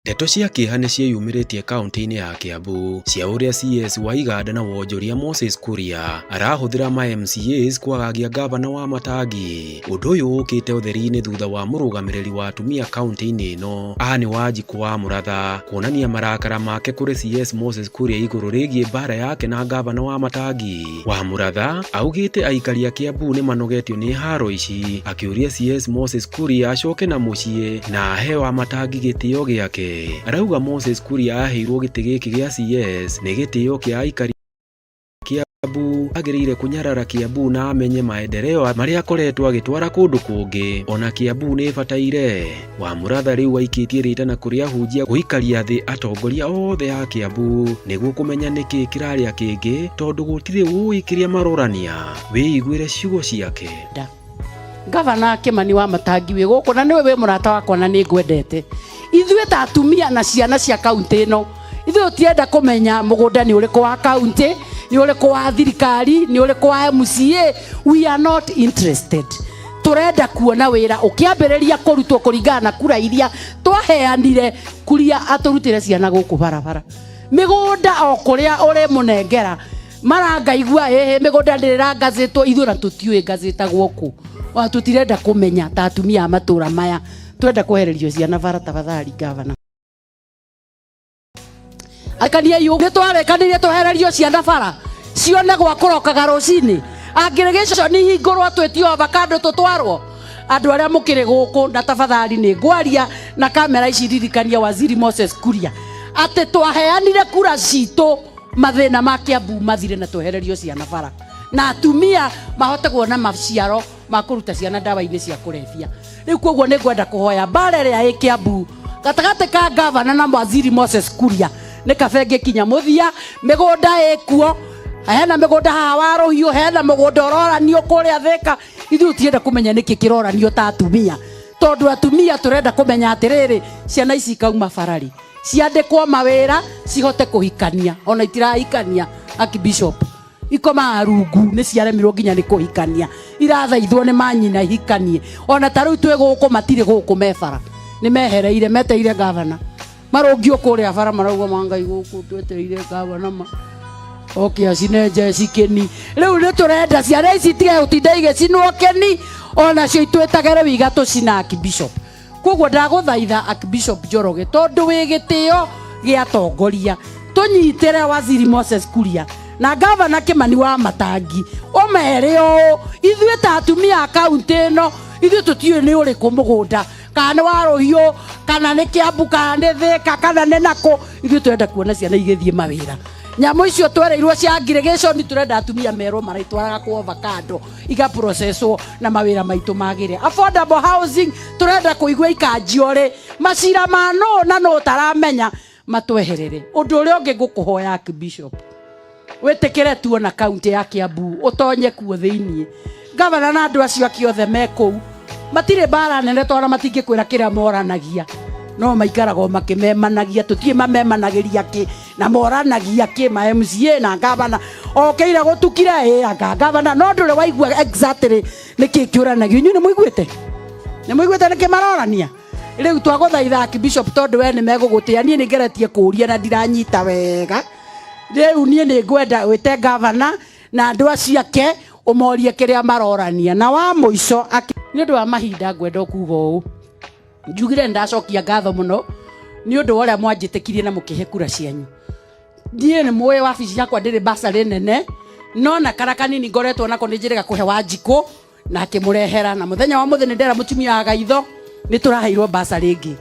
Ndeto cia kĩeha nĩciĩyumĩrĩtie kauntĩ-inĩ ya Kiambu cia ũrĩa CS wa iganda na wonjoria Moses Kuria arahũthĩra ma MCAs kwagagia ngavana wa Matangi. Ũndũ ũyũ ũkĩte ũtheri-inĩ thutha wa mũrũgamĩrĩri wa atumia kauntĩ-inĩ ĩno Anne Wanjikũ wa Mũratha kuonania marakara make kũrĩ CS Moses Kuria igũrũ rĩgiĩ mbara yake na ngavana wa Matangi. Wa Mũratha augĩte aikari a Kiambu nĩmanogetio nĩ haro ici, akĩũria CS Moses Kuria acoke na mũciĩ na ahe Wamatangi gĩtĩo gĩake. Arauga Moses Kuria aheirwo gĩtĩ gĩkĩ gĩa CS nĩ gĩtĩo kĩa aikari Kiambu, agĩrĩire kũnyarara Kiambu na amenye maendeleo marĩa akoretwo agĩtwara kũndũ kũngĩ ona Kiambu nĩ ĩbataire. Wamũratha rĩu aikĩtie rĩtana kũrĩ ahunjia gũikaria thĩ atongoria othe a Kiambu nĩguo kũmenya nĩkĩ kĩrarĩa kĩngĩ tondũ gũtirĩ ũĩ kĩrĩa marorania. Wĩiguĩre ciugo ciake. Gavana Kimani wa Matangi wĩ gũkũ na nĩwe wĩ mũrata wakwa na nĩ ngwendete. Ithuĩ ta atumia na ciana cia kaunti ĩno, ithuĩ tũtirenda kũmenya mũgũnda nĩ ũrĩkũ wa kaunti, nĩ ũrĩkũ wa thirikari, nĩ ũrĩkũ wa MCA. We are not interested. Tũrenda kuona wĩra ũkĩambĩrĩria kũrutwo kũringana na kura iria twaheanire kuria atũrutĩre ciana gũkũ barabara. Mĩgũnda o kũrĩa ũrĩmũnengera marangaigua ĩhĩ mĩgũnda ndĩrĩrangacĩtwo, ithuĩ na tũtiũĩ ngacĩtagwo kũ, ona tũtirenda kũmenya ta atumia a matũra maya, twenda kwehererio ciana bara tafadhali gavana. Akania yu nĩ twarekanire twehererio ciana bara cione gwa kũrokaga rũcinĩ, angĩrĩgĩco nĩ hingũrwo twĩtio avocado tũtwarwo. Andũ arĩa mũkĩrĩ gũkũ na tafadhali nĩ ngwaria na kamera ici ririkania Waziri Moses Kuria atĩ twaheanire kura citũ mathĩna ma Kiambu mathire na twehererio ciana bara na atumia mahote kuona maciaro ma kũruta ciana ndawa-inĩ cia kũrebia. Rĩu koguo nĩ ngwenda kũhoya mbara ĩrĩa ĩ Kiambu gatagatĩ ka gavana na Waziri Moses Kuria nĩ kabe ngĩkinya mũthia. Mĩgũnda ĩkuo, hena mĩgũnda haha wa Rũhiũ, hena mũgũnda ũroranio kũrĩa Thĩka. Ithuĩ tũtirenda kũmenya nĩkĩ kĩroranio ta atumia, tondũ atumia tũrenda kũmenya atĩrĩrĩ, ciana ici ikauma bararĩ ciandĩkwo mawĩra cihote kũhikania, ona itirahikania. Archbishop ikomaga rungu nĩ ciaremirwo nginya nĩ kũhikania, irathaithwo nĩ manyina ihikanie. Ona ta rĩu twĩ gũkũ matirĩ gũkũ me bara, nĩ mehereire meteire gavana marũngio kũrĩa bara, marauga mangai gũkũ twetereire gavana ma oke acine njeci kĩni. Rĩu nĩ tũrenda ciana ici itige gũtinda igĩcinwo kĩni, onacio itwĩtage rĩu igatũcina Archbishop. Koguo ndagũthaitha Archbishop Njoroge, tondũ wĩ gĩtĩo gĩa atongoria, tũnyitĩre Waziri Moses Kuria na gavana Kimani wa Matangi, ũmere ũũ, ithuĩ ta atumia a kaunti ĩno ithuĩ tũtiũĩ nĩ ũrĩkũ mũgũnda, kana nĩ wa Rũhiũ, kana nĩ Kiambu, kana nĩ Thĩka, kana nĩ nakũ. Ithuĩ tũrenda kuona ciana igĩthiĩ mawĩra. Nyamũ icio twereirwo cia aggregation, tũrenda atumia merwo maraitwaraga kwa avocado igaprocesswo na mawĩra maitũ magĩre. Affordable housing tũrenda kũigua ikanjio rĩ, macira ma nũ na nũ ũtaramenya matweherere. Ũndũ ũrĩa ũngĩ ngũkũhoya Archbishop, wĩtĩkĩre tuona kaunti ya Kiambu ũtonye kuo thĩiniĩ. Gavana na andũ acio ake othe me kũu matirĩ mbara nene, tondũ matingĩkwĩra kĩrĩa moranagia, no maikaragwo makĩmemanagia, tũtiĩ mamemanagĩria kĩ na moranagia kĩ ma MCA na gavana okĩire gũtukire ĩ anga gavana, no ndũrĩ waigua exactly nĩkĩ kĩũranagio. Inyuĩ nĩ mũiguĩte? Nĩ mũiguĩte nĩkĩ marorania? Rĩu twagũthaitha Archbishop, tondũ we nĩ megũgũtĩa, niĩ nĩ ngeretie kũũria na ndiranyita wega. Rĩu niĩ nĩ ngwenda wĩte gavana na andũ acio ake ũmorie kĩrĩa marorania. Na wa mũico, nĩ ũndũ wa mahinda ngwenda kuga ũũ, njugire nĩ ndacokia ngatho mũno nĩ ũndũ wa ũrĩa mwanjĩtĩkirie na mũkĩhe kura cianyu. Niĩ nĩ mũĩ wabici yakwa ndĩrĩ basarĩ nene, no na kara kanini ngoretwo nako nĩ njĩrĩga kũhe Wanjikũ na akĩmũrehera, na mũthenya wa mũthĩ nĩ ndera mũtumia wa Gaitho nĩ tũraheirwo basarĩ ĩngĩ.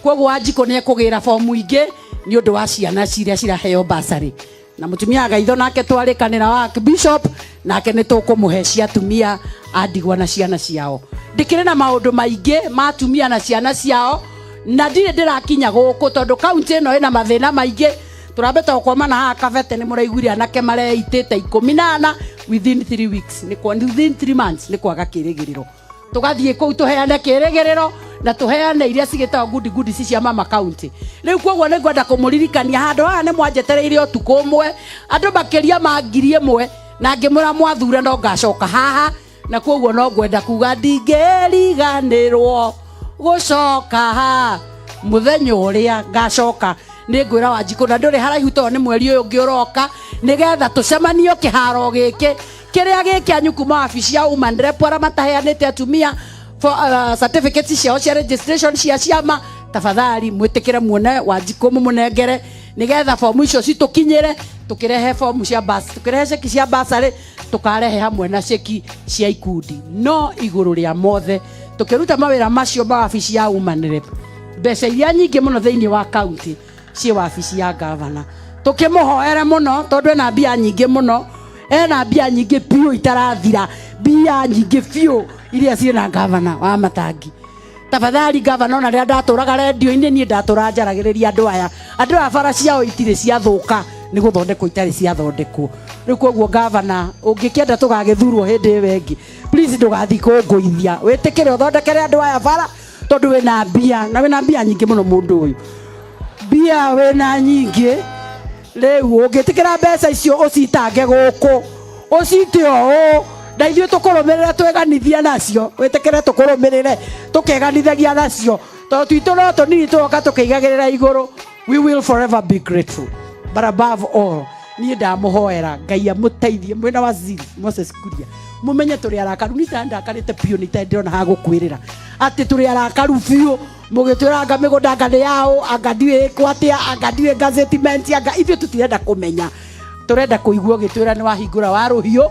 Koguo Wanjikũ nĩ ekũgĩra bomu ingĩ nĩ ũndũ wa ciana ciria ciraheo basarĩ, na mũtumia wa Gaitho nake twarĩkanĩra wa Archbishop nake nĩ tũkũmũhe cia atumia a ndigwa na ciana ciao. Ndĩkĩrĩ na maũndũ maingĩ ma atumia na ciana ciao, na ndirĩ ndĩrakinya gũkũ tondũ kaunti ĩno ĩna mathĩna maingĩ. Tũrambĩte gũkoma na haha Kabete nĩ mũraiguire anake mareitĩte 14 within 3 weeks, nĩ kwa within 3 months, nĩ kwaga kĩrĩgĩrĩro. Tũgathiĩ kũu tũheane kĩrĩgĩrĩro na tũheane iria cigĩtagwo goodie goodies cia mama county. Rĩu koguo nĩ ngwenda kũmũririkania handũ haha nĩ mwanjetereire ũtukũ ũmwe andũ makĩria ma 1000, na ngĩmwĩra mwathure no ngacoka haha, na koguo no ngwenda kuga ndingĩriganĩrwo gũcoka haha. Muthenya uria ngacoka nĩ ngwĩra Wanjikũ, na ndũrĩ haraihu tondũ nĩ mweri ũyũ ũngĩ ũroka, nĩgetha tũcemanio kĩharo gĩkĩ kĩrĩa gĩ kĩanyu kuma wabici ya woman rep arĩa mataheanĩte atumia for, certificates ciao cia registration cia ciama. Tafadhali mwĩtĩkĩre muone Wanjikũ mũmũnengere nĩgetha fomu icio citũkinyĩre. Tũkĩrehe fomu cia bas, tũkĩrehe ceki cia basarĩ, tũkarehe hamwe na ceki cia ikundi. No igũrũ rĩa mothe, tũkĩruta mawĩra macio ma wabici ya woman rep, mbeca iria nyingĩ mũno thĩinĩ wa kaunti ciĩ wabici ya gavana. Tũkĩmũhoere mũno tondũ ena mbia nyingĩ mũno, ena mbia nyingĩ biũ itarathira, mbia nyingĩ biũ iria ciĩ na gavana wa Matangi. Tafadhali gavana, ona rĩrĩa ndatũraga rendio-inĩ, niĩ ndatũraga njaragĩrĩria andũ aya, andũ aya bara ciao itirĩ ciathũka, nĩ gũthondekwo itarĩ ciathondekwo. Rĩu koguo gavana, ũngĩkĩenda tũgagĩthurwo hĩndĩ ĩyo ĩngĩ, please ndũgathiĩ kũngũithia, wĩtĩkĩre ũthondekere andũ aya bara tondũ wĩna mbia, na wĩna mbia nyingĩ mũno. Mũndũ ũyũ mbia wĩna nyingĩ. Rĩu ũngĩtĩkĩra mbeca icio ũcitange gũkũ, ũcite o ũũ, na ithuĩ tũkũrũmĩrĩre twĩganithie nacio. Wĩtĩkĩre tũkũrũmĩrĩre tũkeganithagia nacio tondũ twitũ no tũnini tũgoka tũkĩigagĩrĩra igũrũ. We will forever be grateful, but above all, niĩ ndamũhoera Ngai amũteithie mwĩna waziri Moses Kuria. Mũmenye tũrĩ arakaru. Niĩ ndakarĩte biũ, nĩ itarĩ ndĩrona ha gũkwĩrĩra atĩ tũrĩ arakaru biũ. Mũgĩtwĩra anga mĩgũnda anga nĩ yaũ, anga ndiũĩ ĩkwo atĩa, anga ndiũĩ gazetiment, anga ithuĩ tũtirenda kũmenya. Tũrenda kũigua ũgĩtwĩra nĩ wahingũra wa rũhiũ,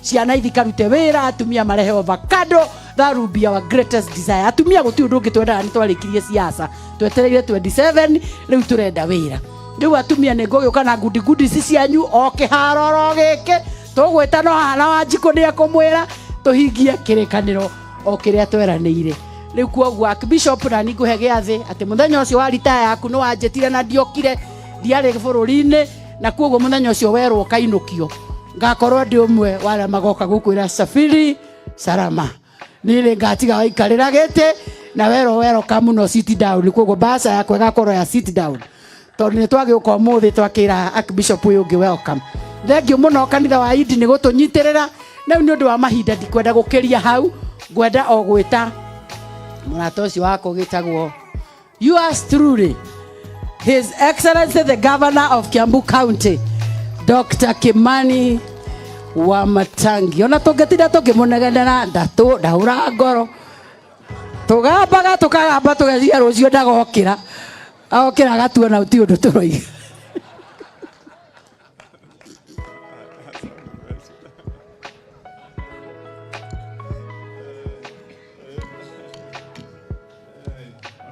ciana ithi karute wĩra, atumia marehe avocado. That will be our greatest desire. Atumia gũtirĩ ũndũ ũngĩ twendaga. Nĩ twarĩkirie siasa, twetereire 27, rĩu tũrenda wĩra. Rĩu atumia nĩ ngũgĩũka na ngundi ngundi ici cianyu o kĩharo oro gĩkĩ tũgwĩta no haha, na Wanjikũ nĩ ekũmwĩra tũhingie kĩrĩkanĩro o kĩrĩa tweranĩire. Rĩu kuoguo Archbishop, na nĩ ngũhe gĩathĩ atĩ mũthenya ũcio wa ritaya yaku nĩ wanjĩtire na ndiokire, ndiarĩ bũrũri-inĩ, na kuoguo mũthenya ũcio werwo kainũkio, ngakorwo ndĩ ũmwe wa arĩa magoka gũkwĩra safiri salama. Niĩ nĩ ngatiga waikarĩra gĩtĩ na werwo welcome no sit down. Koguo mbaca yakwa ĩgakorwo ya sit down tondũ nĩ twagĩũka ũmũthĩ twakĩra Archbishop ũyũ ũngĩ welcome. Thengiũ mũno kanitha wa Indi nĩ gũtũnyitĩrĩra. Rĩu nĩ ũndũ wa mahinda ndikwenda gũkĩria hau, ngwenda o gwĩta mũrata ũcio wakwa ũgĩtagwo yours truly, His Excellency the Governor of Kiambu County, Dr. Kimani Wamatangi. Ona tũngĩtinda tũkĩmũnegenera, ndatũ ndahũraga ngoro, tũgambaga tũkagamba tũgeciria rũciũ ndagokĩra, agokĩra agatuona ti ũndũ tũroiga.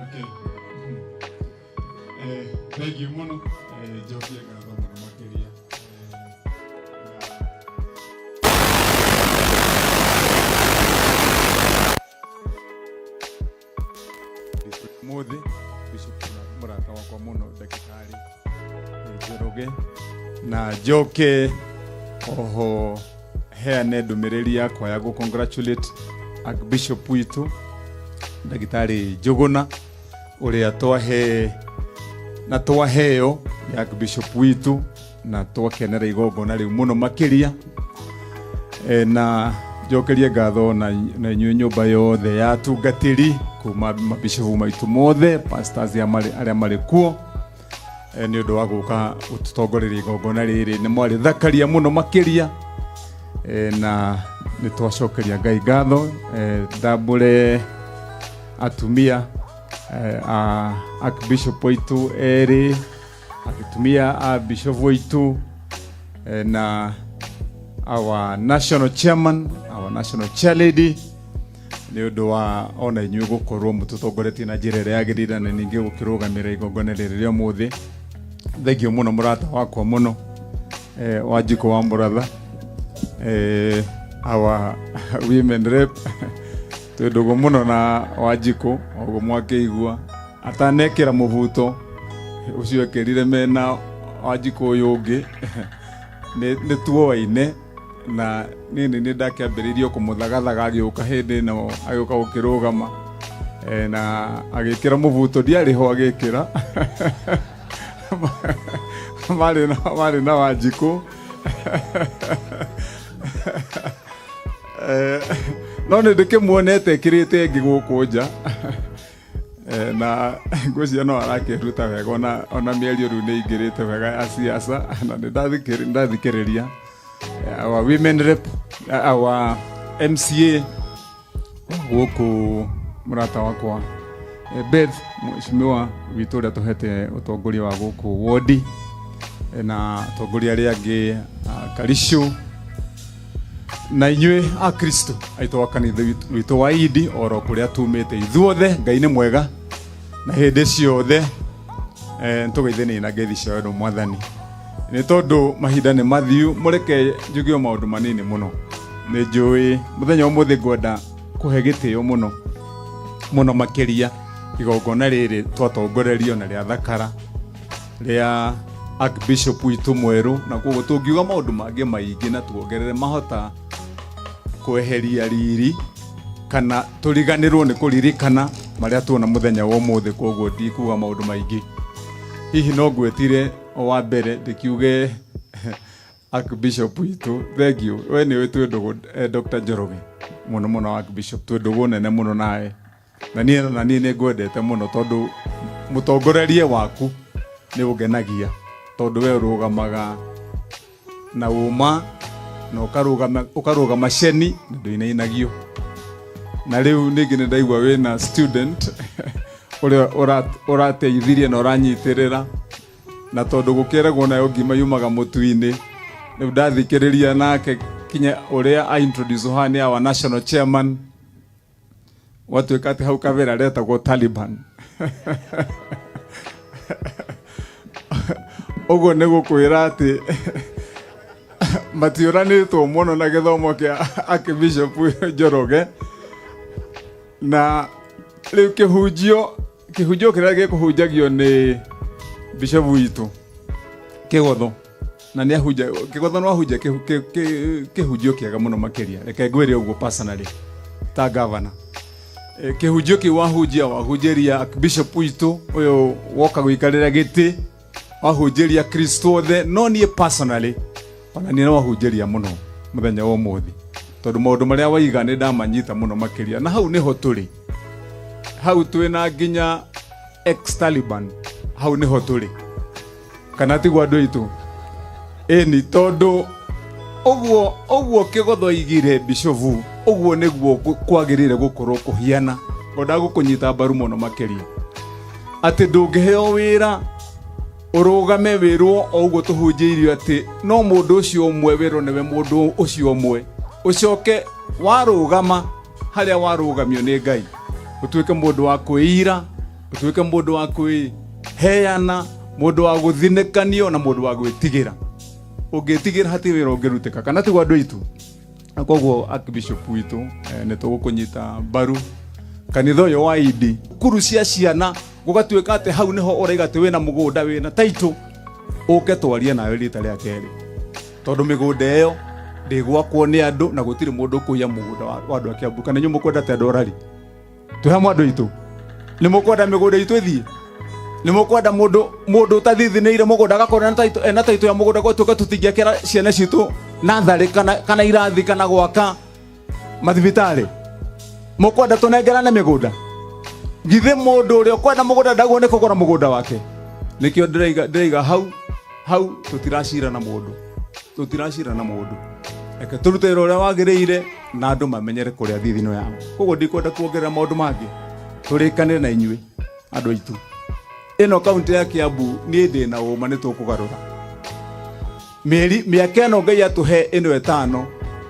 Okay. Thank you mũno. Njokie ngatho mũno makĩria. Mũthĩ Bishop mũrata wakwa mũno ndagĩtarĩ Njoroge, na njoke oho heane ndũmĩrĩri yakwa ya gũ congratulate Archbishop witũ ndagĩtarĩ Njũgũna ũrĩa twahe na twaheo nĩ Archbishop witũ, na twakenera igongona rĩu mũno makĩria. Na njokerie ngatho na inyuĩ nyũmba yothe ya atungatĩri kuma mabishopu maitũ mothe, pastors arĩa marĩ kuo, nĩ ũndũ wa gũka gũtũtongoreria igongona rĩrĩ. Nĩ mwarĩthakaria mũno makĩria, na nĩ twacokeria Ngai ngatho. Ndambũre atumia a Archbishop witũ erĩ, atumia a bishop witũ, na our national chairman, our national chair lady, nĩ ũndũ wa ona inyuĩ gũkorwo mũtũtongoretie na njĩra ĩrĩa yagĩrĩire na ningĩ gũkĩrũgamĩra igongona rĩrĩ rĩa ũmũthĩ. Thengio mũno mũrata wakwa mũno, Wanjikũ wa Mũratha, our women rep. Twĩ ndũgũ mũno na Wanjikũ, ũguo mwakĩigua atanekĩra mũbuto ũcio ekĩrire mena Wanjikũ ũyũ ũngĩ, nĩ tuoaine na niĩ nĩ nĩ ndakĩambĩrĩirie kũmũthagathaga agĩũka hĩndĩ ĩno agĩũka gũkĩrũgama, na agĩkĩra mũbuto, ndiarĩ ho agĩkĩra, marĩ na Wanjikũ. No nĩ ndĩkĩmuonete ĩkĩrĩte ĩngĩ gũkũ nja. Na ngwĩciria no arakĩruta wega ona mĩario rĩu nĩ ingĩrĩte wega ya siasa na nĩ ndathikĩrĩria our women rep, our MCA gũkũ, mũrata wakwa Beth, mheshimiwa witũ ũrĩa tũhete ũtongoria wa gũkũ wodi, na atongoria arĩa angĩ a Karishu, na inyuĩ akristo aitũ wa kanitha witũ wa Idi oro kũrĩa tumĩte ithuothe, Ngai nĩ mwega na hĩndĩ ciothe. Nĩtũgeithanie na ngeithi cia wendo Mwathani. Nĩ tondũ mahinda nĩ mathiu, mũreke njuge o maũndũ manini mũno. Nĩ njũĩ mũthenya ũmũthĩ ngwenda kũhe gĩtĩo mũno mũno makĩria igongona rĩrĩ twatongorerio na rĩa thakara rĩa Archbishop witũ mwerũ, na koguo tũngiuga maũndũ mangĩ maingĩ na tuongerere mahota kweheria riri kana tũriganĩrwo nĩ kũririkana marĩa tuona mũthenya wa ũmũthĩ. Koguo ndikuga maũndũ maingĩ, hihi no ngwĩtire o wa mbere ndĩkiuge Archbishop witũ, thank you. We nĩwe twĩ ndũgũ, Dr. Njoroge, mũno mũno Archbishop twĩ ndũgũ nene mũno nawe, na niĩ nĩ ngwendete mũno tondũ mũtongorerie waku nĩ ũngenagia, tondũ we ũrũgamaga na ũma na ũkarũgama ceni na ndũinainagio. Na rĩu ningĩ nĩ ndaigua wĩna student ũrĩa ũrateithirie na ũranyitĩrĩra, na tondũ gũkĩragwo nayo ngima yumaga mũtu-inĩ. Rĩu ndathikĩrĩria nake kinya ũrĩa a introduce haha nĩ our national chairman, gwatuĩka atĩ hau kabere aretagwo Taliban. Ũguo nĩ gũkwĩra atĩ matiũranĩtwo mũno na gĩthomo kĩa Archbishop Njoroge. Na rĩu kĩhunjio kĩrĩa gĩkũhunjagio nĩ bishop witũ Kĩgotho, na nĩ ahunja Kĩgotho, no ahunja kĩhunjio kĩega mũno makĩria. Reke ngwĩre ũguo personally ta governor. Kĩhunjio kĩu wahunjia, wahunjĩria bishop witũ ũyũ woka gũikarĩra gĩtĩ, wahunjĩria Kristo othe, no niĩ personally ona niĩ nĩwahunjĩria mũno mũthenya wa ũmũthĩ, tondũ maũndũ marĩa waiga nĩ ndamanyita mũno makĩria. Na hau nĩho tũrĩ, hau twĩna nginya ex Taliban, hau nĩho tũrĩ, kana tiguo andũ aitũ? Ĩni, tondũ ũguo ũguo Kĩgotho igire bishofu, ũguo nĩguo kwagĩrĩire gũkorwo kũhiana. Ngwendaga gũkũnyita mbaru mũno makĩria atĩ ndũngĩheo wĩra ũrũgame wĩrwo o ũguo tũhunjĩirio atĩ no mũndũ ũcio ũmwe wĩrwo nĩwe mũndũ ũcio ũmwe, ũcoke warũgama harĩa warũgamio nĩ Ngai ũtuĩke mũndũ wa kwĩira, ũtuĩke mũndũ wa kwĩheana, mũndũ wa gũthinĩkanio na mũndũ wa gwĩtigĩra. Ũngĩtigĩra hatirĩ wĩra ũngĩrutĩka, kana tiguo andũ aitũ? Na koguo Archbishop witũ, nĩ tũgũkũnyita mbaru. Kanitha ũyũ wa Idi, cukuru cia ciana, gũgatuĩka atĩ hau nĩho ũraiga atĩ wĩna mũgũnda wĩna taitũ, ũke twarie nawe rita rĩa kerĩ, tondũ mĩgũnda ĩyo ndĩgwakwo nĩ andũ na gũtirĩ mũndũ ũkũiya mũgũnda wa andũ a Kiambu. Kana inyuĩ mũkwenda atĩ andũ orari twĩ hamwe? Andũ aitũ, nĩ mũkwenda mĩgũnda itũ ĩthiĩ? Nĩ mũkwenda mũndũ ũtathithinĩire mũgũnda agakorwo ena taitũ ya mũgũnda, gwatuĩka tũtingĩakĩra ciana citũ natharĩ kana irathi kana gwaka mathibitarĩ? Mũkwenda tũnengerane mĩgũnda? Githĩ mũndũ ũrĩa ũkwenda mũgũnda ndaguo nĩ kũgũra mũgũnda wake? Nĩkĩo ndĩraiga hau tũtiracira na mũndũ, tũtiracira na mũndũ. Reke tũrute wĩra ũrĩa wagĩrĩire na andũ mamenyere kũrĩa thithino yao. Koguo ndikwenda kuongerera maũndũ mangĩ, tũrĩkanĩre na inyuĩ andũ aitũ. Ĩno kaunti ya Kiambu, niĩ ndĩ na ũma nĩ tũkũgarũra mĩeri mĩaka ĩno Ngai atũhe ĩno 5,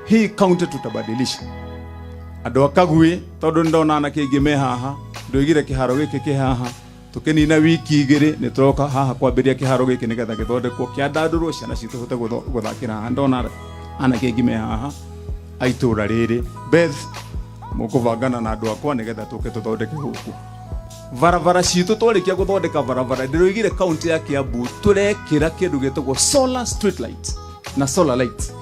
hii kaunti tutabadilisha. Andũ a Kagui, tondũ nĩndona anake aingĩ me haha, ndoigire kĩharo gĩkĩ kĩ haha tũkĩnina wiki 2 nĩ tũroka haha kwambĩrĩria kĩharo gĩkĩ nĩgetha gĩthondekwo, kĩandandũrwo, ciana citũ hote gũthakĩra haha. Ndona anake aingĩ me haha a itũũra rĩrĩ. Beth, mũkũbangana na andũ akwa nĩgetha tũke tũthondeke gũkũ barabara citũ. Twarĩkia gũthondeka barabara, ndĩroigire kaunti ya Kiambu tũrekĩra kĩndũ gĩtagwo solar street light na solar light,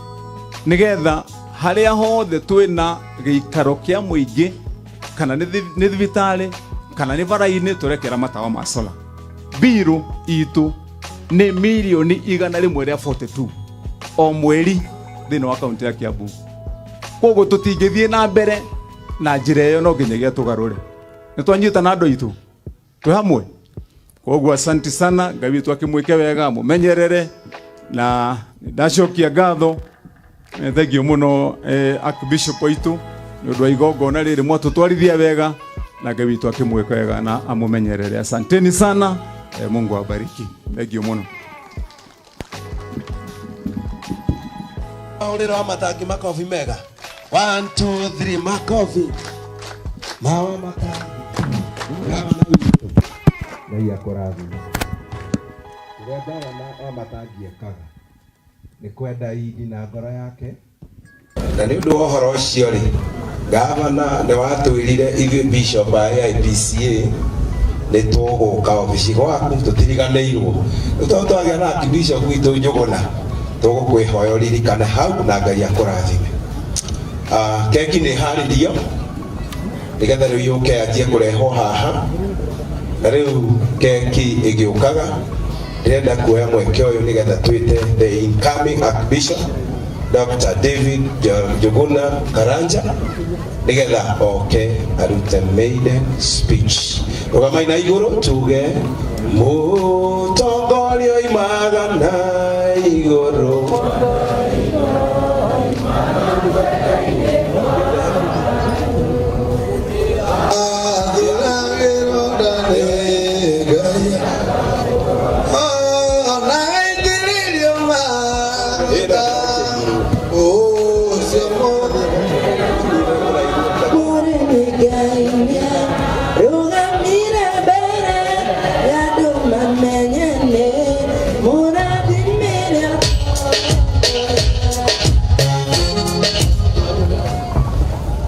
nĩgetha harĩa hothe twĩna gĩikaro kĩa mũingĩ, kana nĩ thibitarĩ kana nĩ bara-inĩ, tũrekĩra matawa ma solar. Mbirũ itũ nĩ mirioni 142 o mweri thĩinĩ wa kaunti ya Kiambu. Koguo tũtingĩthiĩ na mbere na njĩra ĩyo, no nginyagia tũgarũre. Nĩ twanyita na andũ aitũ. Twĩ hamwe. Koguo asanti sana, Ngai witũ akĩmwĩke wega, mũmenyerere na ndacokia ngatho. Thengio mũno Archbishop witũ nĩ ũndũ wa igongona rĩrĩ mwatũtwarithia wega na Ngai witũ akĩmwĩka wega na amũmenyerere. Asanteni sana, Mungu awabariki. Thengio mũno. Mahũrĩro wa matangi makobi mega. 1 2 3 makobi. Mawa matangi. Gavana witũ. Ngai akũrathime. Kĩrĩa gavana wa matangi ekaga nĩ kwenda indi na ngoro yake. Na nĩ ũndũ wa ũhoro ũcio rĩ, gavana nĩ watwĩrire ithuĩ bishop a AIPCA nĩ tũgũka obici gwaku tũtiriganĩirwo. Rĩu tondũ twagĩa na archbishop witũ Njũgũna, tũgũkwĩhoya ũririkane hau na Ngai akũrathime. Keki nĩ ĩharĩrio nĩgetha rĩu yũke yanjie kũrehwo haha, na rĩu keki ĩgĩũkaga ndĩrenda kuoya mweke ũyũ nĩgetha twĩte the incoming Archbishop Dr. David Njuguna Karanja nĩgetha oke arute maiden speech. Rũgamai na igũrũ tuge mũtongoria oimaga na igũrũ.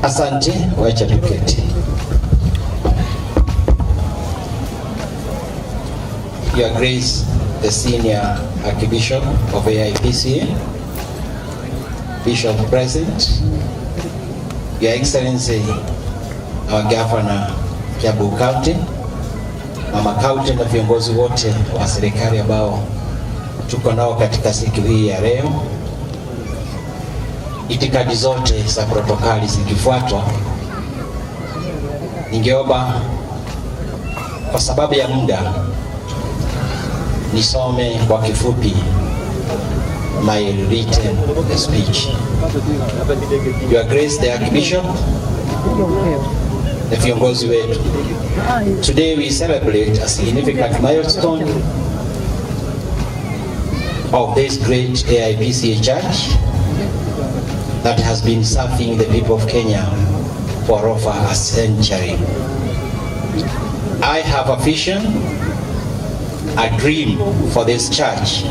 Asante, wacha tuketi. Your Grace, the Senior Archbishop of AIPCA, Bishop President, Your Excellency, our Governor Kiambu County, Mama County na viongozi wote wa serikali ambao tuko nao katika siku hii ya leo, itikadi zote za protokali zikifuatwa, ningeomba kwa sababu ya muda nisome kwa kifupi my written speech. Your Grace the Archbishop, the viongozi wetu, today we celebrate a significant milestone of this great AIPCA church that has been serving the people of Kenya for over a century. I have a vision, a dream for this church